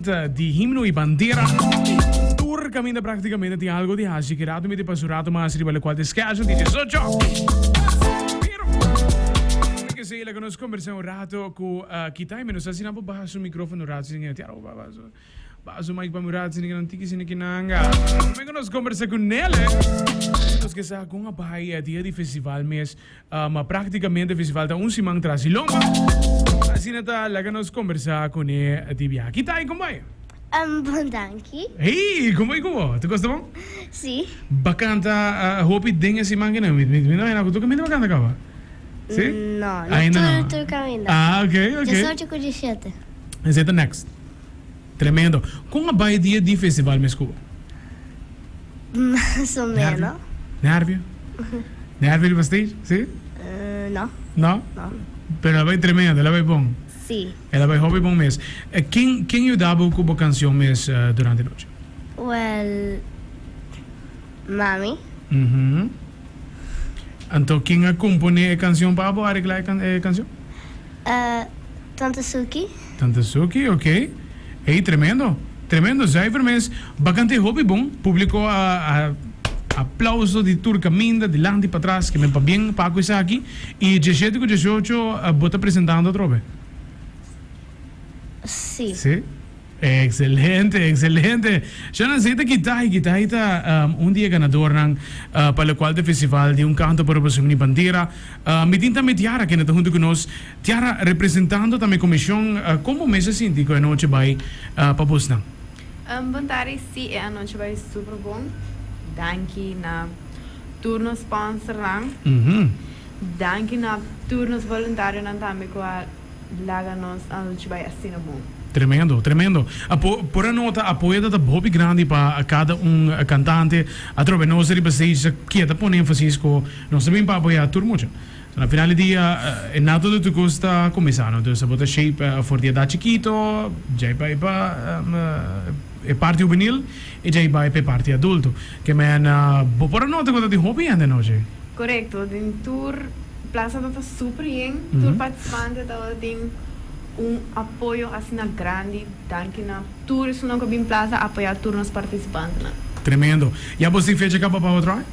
Di himno y bandera. Tur caminda practicamente tin algo di haci. Ki rato mi tin pasa un rato mas riba locual ta schedule di diesocho. Pero, mi ke sey laga nos conversa un rato cu Kitay. Mi no sa si nan por baha su microfono un rato sin ke tiara baha su baha su mic pa mi un rato sin ke nan tiki sin ke nanga. Prome cu nos conversa cu Nele, nos ke sa con a bay dia di festival mes. Ma práktikamente festival ta un siman tras di lomba. Asina ta laga nos kombersá kuné di biaha. Ki tai, kon bai? Bon danki. Hey, kon bai ku bo? Tur kos ta bon? Sí. Ba kanta hopi den e siman kinan? Mi mi no hena ku tur kaminda ba kanta kaba. Sí? No, no Ainda tur no. tur kaminda. Ah, ok, ok. Diesocho ku diesshete. Esei ta next. Tremendo. Kon a bai dia di festival mes ku bo? Mas o menos. Nervio? Nervio riba stage? Si? No. No? No. Pero el a bai tremendo, el a bai bon. Si. El a bai hopi bon mes. Ken, ken yuda bo ku bo kansion mes durante nochi? Well, mami. Mhm. Anto ken a kompone e kansion pa bo, aregla e kansion? Tante Suki. Tante Suki, ok. Ey, tremendo. Tremendo. Zuiver mes. Bakante hopi bon. Publico a a aplauso di tur caminda, dilanti, patras. Ke men pabien pa cu esaki. Y diesshete cu dieshocho bo ta presentando atrobe? Si. Si? Excelente, excelente. Shanan Zeta Kitai, Kitai ta un di e ganadornan pa locual ta e festival di Un Canto pa Aruba Su Mini Bandera. Mi tin tambe Tiara kende ta hunto cu nos. Tiara, representando tambe comision, con bo mes a sinti cu e anochi bay pa bosnan? Bon tardi, si e anochi bay super bon. Danki na tur nos sponsornan. Danki na tur nos voluntarionan tambe cu a. Laga nos anochi bai asina bon. Tremendo, tremendo. Apo, por a nota apoyo ta ta hopi grandi pa cada un cantante. Atrobe nos riba stage ta keda pone enfasis cu nos ta bin pa apoya tur mucha. So na final di dia e nato di tur cos ta cuminsa no. Dus abo ta shape for di edad chikito, djai bai pa e parti hubenil y djai bai pa e parti adulto. Ke men bo por a nota cu ta tin hopi hende anochi. Korekto, den tur plasa tabata super yen, tur partisipante tabata tin un apoyo asina grandi, danki na tur esunnan ku a bin plasa apoya tur nos partisipantenan. Tremendo. Ya bo tin fecha kaba pa otro aña?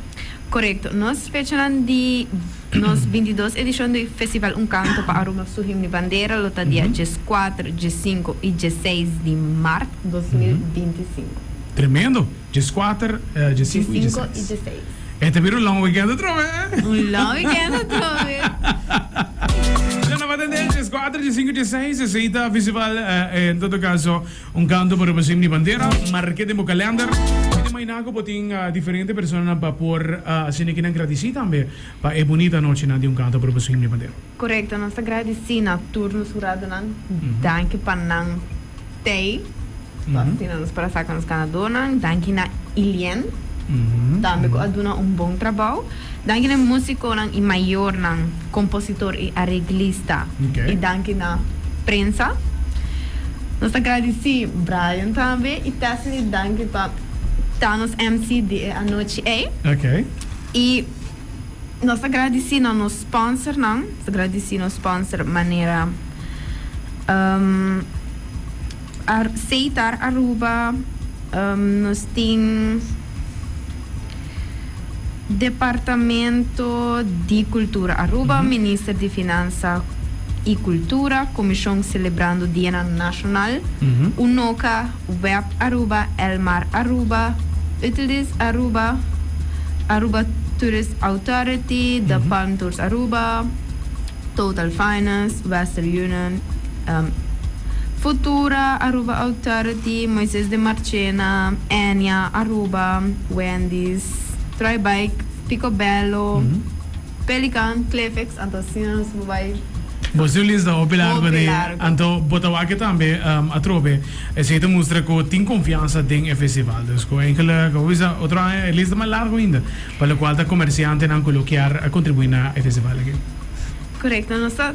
Korekto, nos fechanan di nos bintidos edishon di Festival Un Kanto pa Aruba Su Himno i Bandera lo ta dia dieskuater, diesinku i diesseis di mart 2025. Tremendo. Dieskuater, diesinku i diesseis. E ta bira un long weekend atrobe, eh? Un long weekend atrobe. Ya no va tende dieskuater, diesinku, diesseis, esei ta festival, en todo caso, Un Canto pa Aruba Sin Ni Bandera. Marke den bo kalender. Mi ta imaginá ku bo tin diferente personanan pa por asina kinan gradisí tambe pa e bunita anochinan di Un Canto pa Aruba Sin Ni Bandera. Korekto, nos ta gradisí na tur nos huradonan. Danki pa nan tei. Pa asina nos por a saka nos ganadornan. Danki na Ilien tambe ku a duna un bon trabou. Danki na e musikonan i mayornan, kompositor i areglista. I danki na prensa. Nos ta gradisí Brian tambe i Tessany danki pa ta nos MC di e anochi ei. I nos ta gradisí na nos sponsornan. Nos ta gradisí nos sponsor manera. Seitar Aruba nos tin Departamento di Cultura Aruba, Minister di Finansa y Cultura, Comision Celebrando Dianan Nacional, Unoca, Web Aruba, Elmar Aruba, Utilities Aruba, Aruba Tourist Authority, De Palm Tours Aruba, Total Finance, Western Union, Futura, Aruba Authority, Moises de Marchena, Enya, Aruba, Wendy's, Troy Bike, Picobello, Pelican, Clifix, anto asina nos por bai. Bo su lista hopi largo Hopi di, largo. anto bo ta wak tambe atrobe esey ta mustra cu tin confiansa den e festival. Dus cu enkele, como bisa, otro aña e lista mas largo ainda. Pa locual ta comerciantenan cu lo kier a contribui na e festival aki. Corecto, nos ta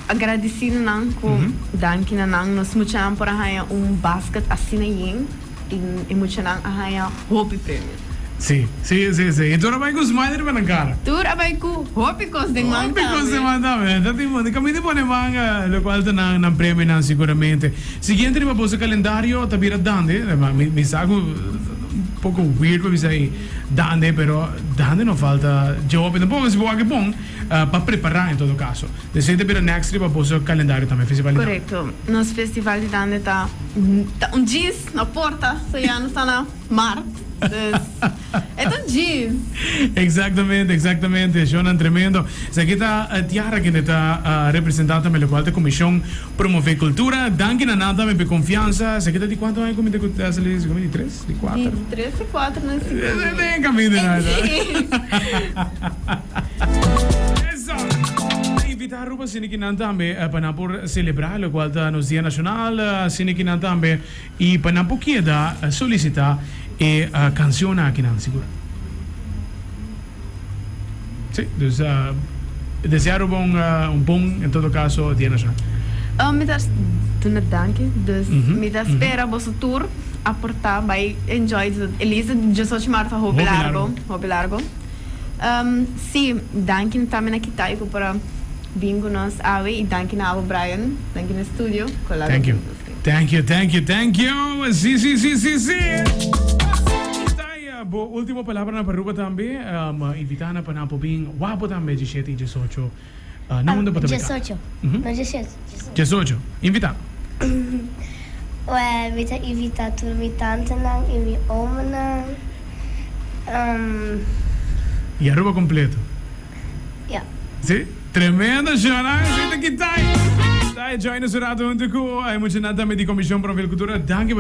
agradecido nan cu danki na nan nos muchanan por a haya un basket asina yen y e muchanan a haya hopi premio. Si, si, si, si. I tur a bai ku smile riba nan kara. Tur a bai ku hopi kos den man Hopi kos den tambe. man tambe. Ta tin bon. Kaminda pone man, lokual ta nan nan premionan siguramente. Siguiente riba boso kalendario ta bira Dande. Mi mi sa ku un poko weird pa bisa ei Dande, pero Dande no falta dje hopi tampoco. Si bo wak e bon pa prepara en todo caso. Esei ta bira next riba boso kalendario tambe, Festival di Dande. Korekto. Nos Festival di Dande ta ta un djis na porta. So ya nos ta na mart. Dus e ta un djis. Exactamente, exactamente. Shownan tremendo. Esaki ta Tiara kende ta representa tambe lokual ta Komishon Promove Kultura. Danki na nan tambe pa e konfiansa. Esaki ta di kuantu aña ku mi ta ku Thessaly? Esaki di tres? Di kuater? Di tres di kuater no sigur. Den kaminda nan. Eso! Ta invita Aruba asina ki nan tambe pa nan por celebra locual ta nos Dia Nacional asina ki nan tambe y pa nan por keda solicita e cancionnan aki nan sigur. Si, dus desea Aruba un bon en todo caso Dia Nacional. Mi ta duna danki, dus mi ta spera boso tur aporta bai enjoy e lista di diesocho maart ta hopi largo, hopi largo. Sí, danki tambe na Kitay ku por a bin ku nos awe i danki na abo Brian, danki na studio ku a laga Thank you. bin nos. Thank you, thank you, thank you. Sí, sí, sí, sí, sí. Kitay, bo ultimo palabranan pa Aruba tambe. Invita nan pa nan por bin wapo tambe diesshete i diesocho. Na unda bo ta beka? Diesocho. No diesshete. Diesocho. Invita. Well, mi ta invita tur mi tantenan i mi omonan. I Aruba completo. Ja. Si? Tremendo show, nan. Esei ta Kitay. Kitay join nos un rato hunto cu e muchanan tambe di Comision Promover Cultura. Danki pa.